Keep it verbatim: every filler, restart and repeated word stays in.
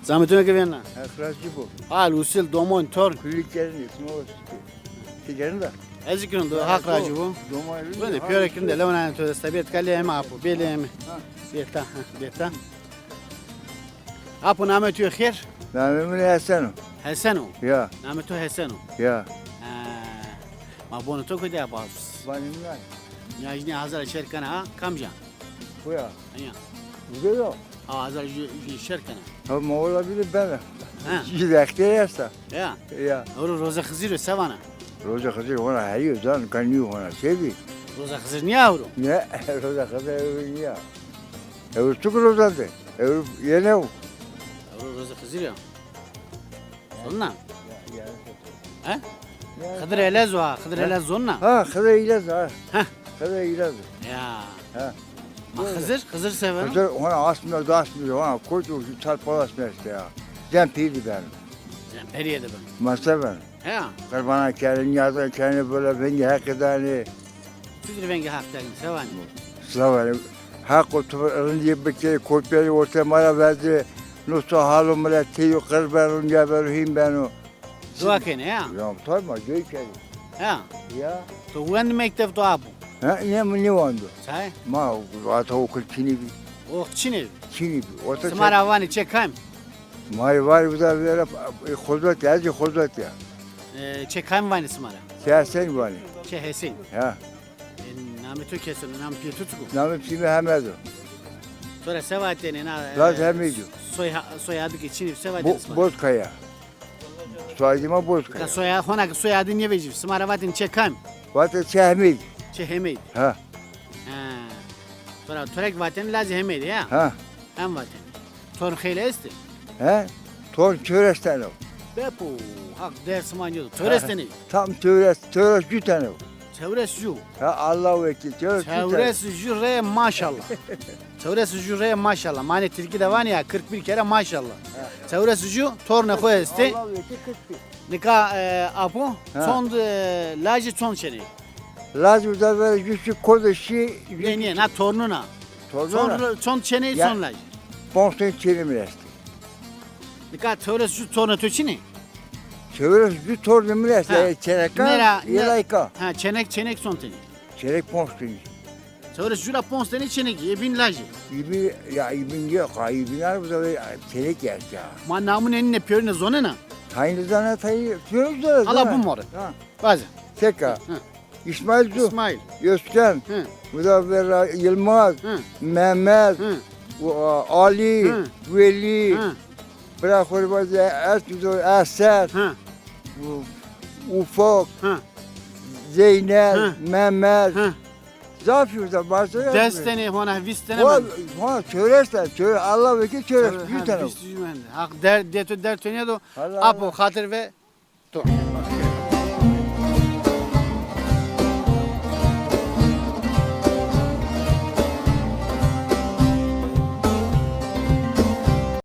Zahmetine ki vêna. Haq razî bo. Hal, usil, domon, torn. Kulî kerîn, ismo. Ti kerîn da? Ez zî kirin do, Haq razî bo. Domon. Ben de piyore kirin de, lewen to desta bêt kalê eme apo, bêlê eme. Ha. Bêta, ha, bêta. Apo, namê to xêr? Namê min Hesen o. Hesen o? Ya. Namê to Hesen o? Ya. Ha. Ma bonê to kotî ya, bas? Vanê min a. Ya, jî nê hazar şer kena ha, kamca? Kuya? Anya. Uca ya? Ha, hazar jî, jî şer kena. Ha, ma ola bîle bena. Ha. Jî rextê esta. Ya. Ya. Ewro roza Xizir o, se vana? Roza Xizir hona herî yo, zan ka nîyo hona, se bî? Roza Xizir nîya ewro? Ne, roza Xizir ewro nîya. Ewro çik roza de? Ewro yenew. Ewro roza Xizir ya. Zonna? Ya, ya. He? Ya. Xidir Elez o ha, Xidir Elez zonna? Ha, Xidir Elez ha. Heh. Xidir Elez. Ya. Ha. Ma Xizir, Xizir se vano? Xizir hona asmî, dasmî, hona koç o, çar palas meste ya. Zemperî de beno. Zemperîye de beno. Ma se vano? He. Qurbana kerê, nîyaza kerê, böyle vengê Heqî danê. Çutir vengê Heq danê, se vanê? Se vanê? Heqo tu rindîye bikê, kopyayê ortê ma ra vezê, no so halo milet tey o, qir beno, nîya beno, hîn beno. Dua kenê, ya? Ya, tabi ma dua kenê. Ya. Ya. To wend mekteb to apo? Ha, ne mi nêwendo. Çay? Ma ata okul çinî bî. Oh, çinî bî? Çinî bî. Orta. Sima ra vanê çê kam? Ma rê vanê uza vera, e, Xozot ya, ez zî Xozot ya. E, çê kam vanê sima ra? Çê Hesen vanê. Çê Hesen. Ha. E, namê to kes o, namê pîyê to çik o? Namê pîyê mi Hemed o. To ra se vatêne na, e, Laz Hemîd o. Soy, soyadî ke çinî, se vatêne sima ra? Bozkaya. Soyadê ma Bozkaya. Ka soya-, hona ke soyadî nêvejî, sima ra vatêne çê kam? Vatê çê Hemîd. Çê Hemîd. Ha. Ha. To ra, to ra kî vatêne lazê Hemîd ya? Ha. Hem vatêne. Torn xeylê estê? He? Torn çewres tene o. Bepo, Haq der sima nêdo. Çewres tene? Tam çewres, çewres ju tene o. Çewres ju. Ha, Allah wekîl, çewres ju tene. Çewres ju rê maşallah. Çewres ju rê maşallah. Ma nê tirkî de vanê ya, kırk bir kere maşallah. Ha. Çewres ju tornê xo estê. Allah wekîl kırk bir. Nika, e, apo, ha, çond, e, lajî çond çênê? Lajî uza vera ju şî, ko de şî, ju... Nê, nê, na tornun a. Tornun a? Çond, çond çênê, ya, çond lajî? Ponc tenî çênê mi estê. Nika çewres ju tornê to çinê? Çewres ju tornê mi estê, ha, e, çêneka, nera, ne-, yeleka. Ha, çênek, çênek çond tenî? Çênek ponc tenî. Çewres ju ra ponc tenî çênek, yê bîn lajî. Yê bîn, ya, yê bîn yok, ha, yê bîn ar bu da çênek ya. Ma namûnê nîne pêrine zonena? Tayîne zana, tayîne pêrine zana. Ala bimore. Ha. Baze. Teka. Hı. İsmail Cu. İsmail. Özkan. Hı. Bu da vera Yılmaz. Hı. Mehmet. Hı. Bu, a, Ali. Hı. Veli. Hı. Bira xo rê vaze, Ertuğrul, Eser. Hı. Bu, Ufak. Hı. Zeynel. Hı. Mehmet. Hı. Zaf yo da, bazı... Des tenî, hona vîst tenî mende. Hona çewres tenî, çewres, Allah wekî çewres, vîst tenî. Haq der, dê to derd to nêdo. Apo, xatir ve to.